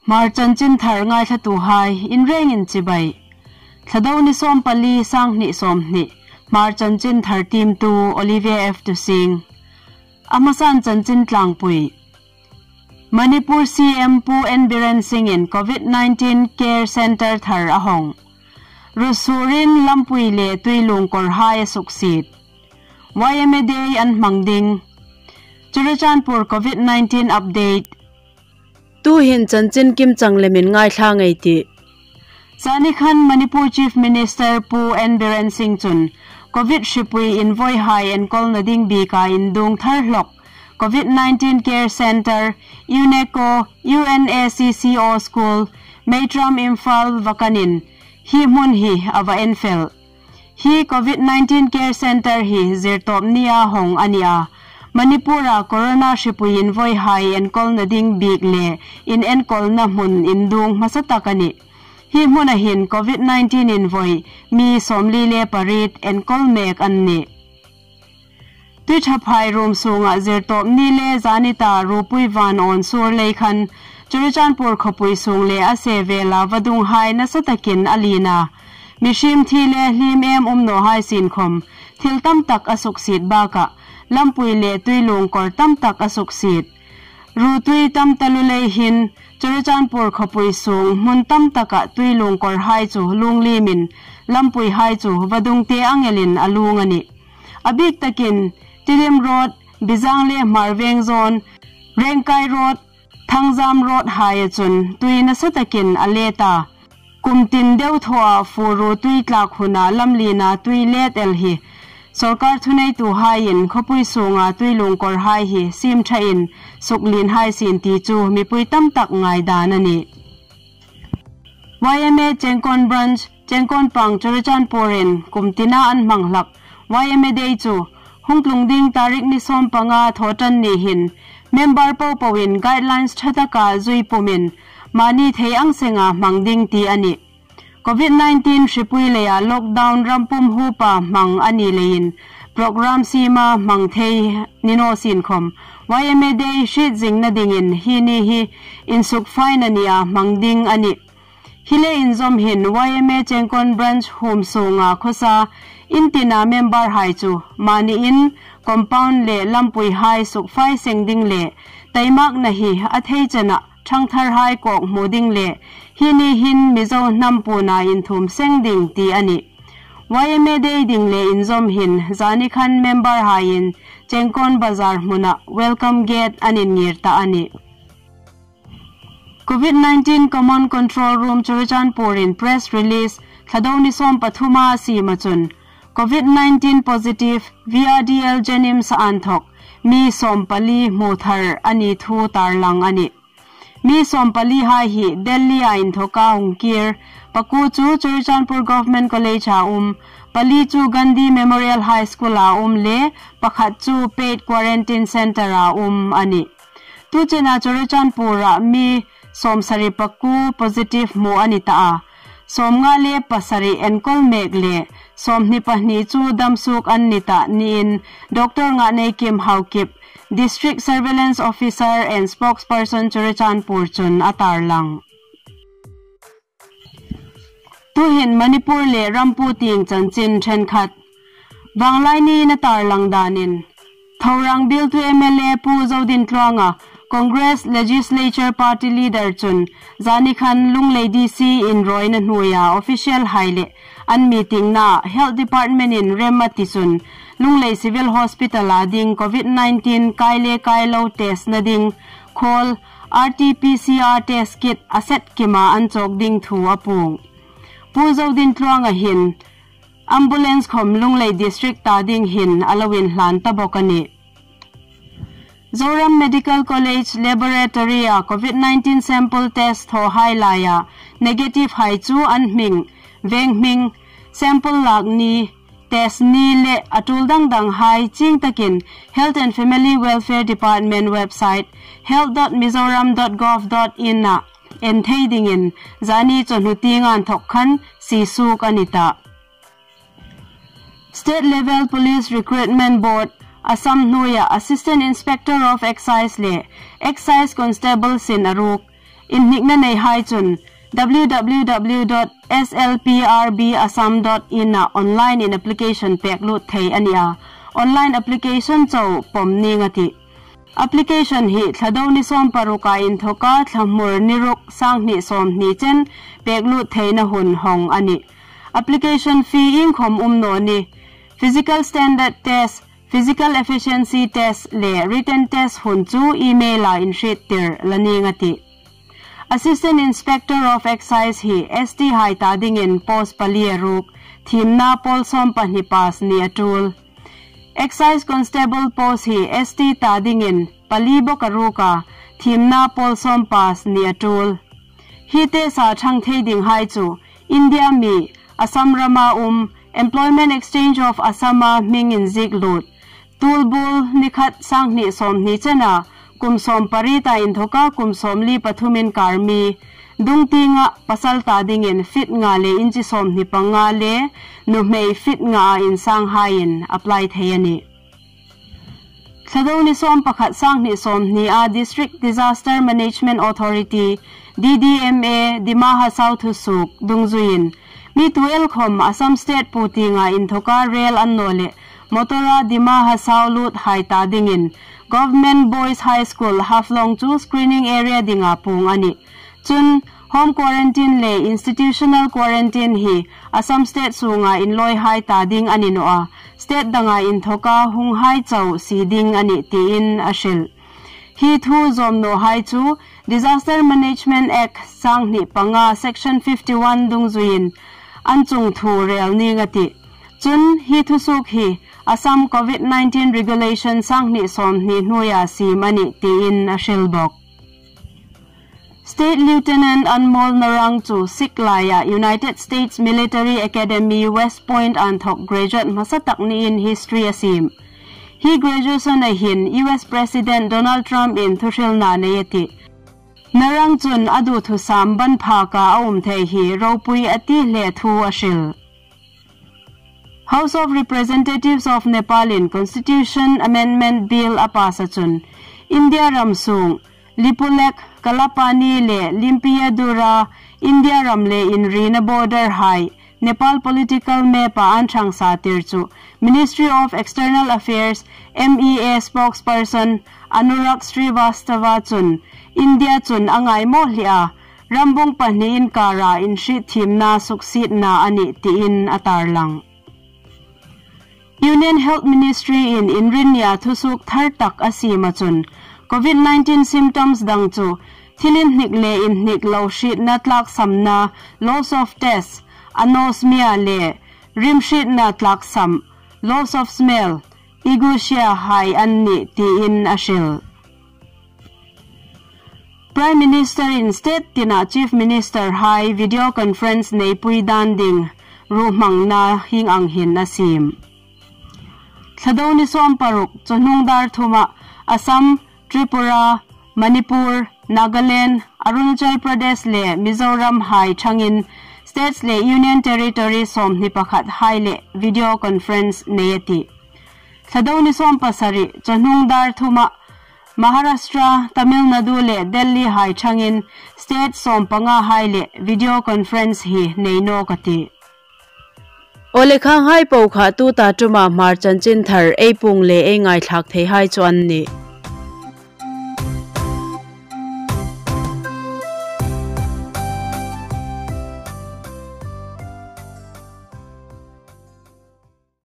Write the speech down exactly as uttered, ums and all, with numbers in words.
Hmar chanchin thar ngaithlatuhai in rengin chibai. Thlado ni sawmpali, sanghni sawmhni. Hmar chanchin thar tiemtu Olivia F Tusing. A hmasan chanchin tlangpui. Manipur C M Pu N Biren Singh in COVID nineteen Care Centre thar a hawng. Ru surin lampui le tuilung kawrhai a suksiet. Y M A Day an hmang ding. Churachandpur COVID nineteen update. Tuhin chanchin kimchang lemin ngaithla ngei ei tih. Zanikhan Manipur Chief Minister Pu N Biren Singh chun COVID hripui invoihai enkawlna ding bika indung thar hlak COVID nineteen Care Centre, UNECO, UNACCO School, Meitram Imphal vakanin hi hmun hi a va enfel. Hi COVID nineteen Care Centre hi Zirtawp nia hawng a ni a. Manipur-a Corona hripui invoihai enkawlna ding bik le inenkawlna hmun indung hmasa tak a nih. Hi hmuna hin COVID nineteen invoi mi sawmli le pariet enkawl mek an nih. Tuithaphai rum sunga Zirtawp ni le zani ta rupui van awn sur lei khan Churachandpur khawpui sung le a sevela vadunghai nasa takin a lien a. Mihriem thi le hliem em um nawhai sienkhawm thil tam tak a suksiet bakah lampui le tuilung kawr tam tak a suksiet. Rutui tam taluo lei hin Churachandpur khawpui sung hmun tam taka tuilung kawrhai chu lungliemin lampuihai chu vadungte ang elin a lung a nih. A bik takin Tidim Road, Bizang le Hmarveng zawn, Rengkai Road, Thangzam Road haia chun tui nasa takin a let a. Kum tin deuthawa fur rutui tlak huna lamliena tui let el hi sawrkar thuneituhaiin khawpui sunga tuilung kawrhai hi siem ṭhain suklienhai sien ti chu mipui tam tak ngaidan a nih. Y M A Chengkon Branch, Chengkon Pang Churachandpur-in kum tina an hmang hlak Y M A Day chu hung tlung ding tarik ni sawmpanga Thawṭanni hin member popoin guidelines ṭha taka zui pumin mani thei ang senga hmang ding ti a nih. COVID nineteen hripui leia lockdown ram pum huopa hmang a ni leiin program siema hmang thei ni naw sienkhawm Y M A Day hriet zingna dingin hi ni hi insukfaina nia hmang ding a nih. Hi le inzawm hin Y M A Chengkon Branch huom sunga khawsa in tina memberhai chu mani in compound le lampuihai sukfai seng ding le taimakna hi a thei chena ṭhangtharhai kawk hmu ding le hi ni hin Mizo hnam puona inthuom seng ding ti a nih. Y M A Day ding le inzawm hin zanikhan memberhaiin Chengkon Bazar hmuna welcome gate an inngir ta a nih. COVID nineteen Command Control Room Churachandpur-in press release Thlado ni sawmpathuma siema chun COVID nineteen positive V R D L JNIMS-a inthawk mi sawmpali hmu thar a ni thu tarlang a nih. Mi sawmpalihai hi Delhi-a inthawka hung kir, pakuo chu Churachandpur Government College-a um, pali chu Gandhi Memorial High School-a um le pakhat chu Paid Quarantine Centre-a um a nih. Tuchena Churachandpur-a mi sawmsari pakuo positive hmu a ni ta a. Sawmnga le pasari enkawl mek le sawmhni pahni chu damsuk an ni ta niin Doctor Ngahneikim Haokip, District Surveillance Officer and Spokesperson Churachandpur chun a tarlang. Tuhin Manipur le ram puotieng chanchin ṭhenkhat. Vanglai niin a tarlang danin, Thorang bialtu M L A Pu Zodintluanga Congress Legislature Party Leader chun zanikhan Lunglei D C inrawina hnuoia officialhai le an meeting-na Health Department-in rem a ti chun Lunglei Civil Hospital-a ding COVID nineteen kai le kai lo test-na ding khawl R T P C R test kit a set kima an chawk ding thu a puong. Pu Zodintluanga hin ambulance khawm Lunglei District ta ding hin a lo inhlan ta bawk a nih. Zoram Medical College Laboratory-a COVID nineteen sample test thawhai laia negative-hai chu an hming, veng hming, sample lak ni, test ni le a tul dang danghai chieng takin Health and Family Welfare Department website health dot mizoram dot gov dot in-a en thei dingin zani chawhnu tienga inthawk khan sie suok a ni ta. State Level Police Recruitment Board, Assam hnuoia Assistant Inspector of Excise le Excise Constable sin a ruok, Inhnikna neihai chun w w w dot s l p r b assam dot in-a online-in application pek lut thei a ni a. Online application chau pawm ning a tih. Application hi Thlado ni sawm paruka inthoka Thlahmur ni ruk, sanghni sawmhni chen pek lut theina hun hawng a nih. Application fee iengkhawm um naw ni. Physical standard test, physical efficiency test le written test hun chu email-a inhriettir la ning a tih. Assistant Inspector of Excise hi S T hai ta dingin post pali a ruk, thiemna pawl sawm pahni pass ni a tul. Excise Constable post hi S T ta dingin pali bawk a ruk a, thiemna pawl sawm pass ni a tul. Hi test-a ṭhang thei dinghai chu India mi, Assam rama um, Employment Exchange of Assam-a hming inziek lut, tulbul ni khat sanghni sawmhni chena kum sawm pariet-a inthoka kum sawmli pathum inkar mi, dungtienga pasal ta dingin fit nga le inchi sawmhni panga le nuhmei fit nga-a insanghaiin apply thei a nih. Thlado ni sawm pakhat, sanghni sawmhni-a District Disaster Management Authority, D D M A, Dima Hasao thusuok dungzuiin, mi tu el khawm Assam State pu tienga inthoka rel an naw le motor-a Dima Hasao lut hai ta dingin Government Boys High School, Haflong chu screening area dinga puong a nih. Chun, home quarantine le institutional quarantine hi Assam State sunga inlawihai ta ding a ni naw a, state danga inthoka hunghai chau sie ding a nih tiin a hril. Hi thu zawm nawhai chu Disaster Management Act sanghni panga section fifty-one dungzuiin an chung thu rel ning a tih. Chun, hi thusuok hi Assam Covid nineteen Regulation sanghni sawmhni hnuoia siem a nih tiin a hril bawk. State Lieutenant Anmol Narang chu Sikh laia United States Military Academy West Point a inthok graduate hmasa tak niin history a siem. Hi graduation-a hin U S President Donald Trump-in thuhrilna nei a tih. Narang chun a duthusam ban phaka a um thei hi ropui a ti hle thu a hril. House of Representatives of Nepal-in Constitution Amendment Bill a pass-a chun, India ram sung Lipulekh, Kalapani le Limpiyadhura India ram le Inrina border hai Nepal political map-a an ṭhangsatir chu Ministry of External Affairs, M E A spokesperson Anurag Srivastava chun India chun a ngaimawh hle a, rambung pahni inkara inhriet thiemna suksietna a nih tiin a tarlang. Union Health Ministry-in Inrinnia thusuok thar tak a siema chun, Covid nineteen symptoms dang chu thil inhnik le inhnik lo hrietna tlaksamna, loss of taste, anosmia le rim hrietna tlaksam, loss of smell, ageusia hai an nih tiin a hril. Prime Minister-in state tina Chief Minister hai video conference neipui dan ding ruhmangna hieng ang hin a siem. Thlado ni sawm paruk, chawhnung dar thuma Assam, Tripura, Manipur, Nagaland, Arunachal Pradesh le Mizoram hai ṭhangin states le Union Territory sawmhni pakhat hai le video conference nei a tih. Thlado ni sawm pasari, chawhnung dar thuma Maharashtra, Tamil Nadu le Delhi hai ṭhangin state sawm panga hai le video conference hi nei nawk a tih. Aw le, khang hai po kha tuta ṭuma Hmar chanchin thar ei puong le ei ngaithlak theihai chu an nih.